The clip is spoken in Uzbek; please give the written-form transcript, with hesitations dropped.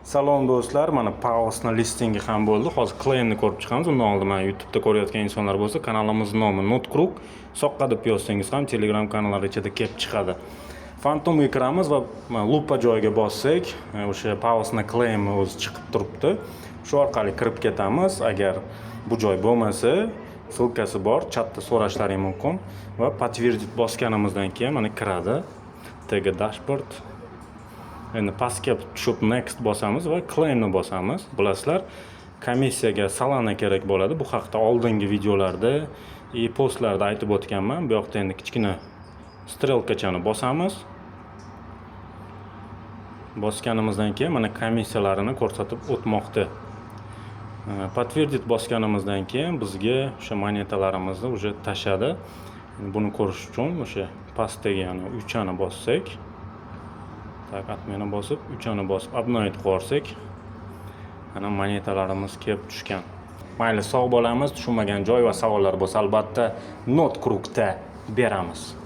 Salom, do'stlar, mana Paosni listingi ham bo'ldi. Hozir claimni ko'rib chiqamiz. Undan oldin mana YouTube'da ko'rayotgan insonlar bo'lsa, kanalimiz nomi Notkrug. Soqqa deb yozsangiz ham Telegram kanallar ichida kelib chiqadi. Phantomga kiramiz va mana lupa joyiga bossak, o'sha Paosni claimi o'zi chiqib turibdi. Shu orqali kirib ketamiz. Agar bu joy bo'lmasa, ссылка si bor, chatda so'rashlaring mumkin va подтвердить bosganimizdan keyin mana kiradi. TG dashboard. Endi pastga tushib next bosamiz va claimni bosamiz. Bilasizlar, komissiyaga Solana kerak bo'ladi. Bu haqda oldingi videolarda и postlarda aytib o'tganman. Bu yoqda endi kichkina strelkachani bosamiz. Bosganimizdan keyin mana komissiyalarini ko'rsatib o'tmoqda. Подтвердить bosganimizdan keyin bizga o'sha monetalarimizni уже tashadi. Buni ko'rish uchun o'sha pastdagi, ya'ni uchani bossak, так, отмена bosib, uchani bosib, обновить qilib yuborsak, mana monetalarimiz kelib tushgan. Mayli, sog' bo'lamiz. Tushunmagan joy va savollar bo'lsa, albatta, Notkrugda beramiz.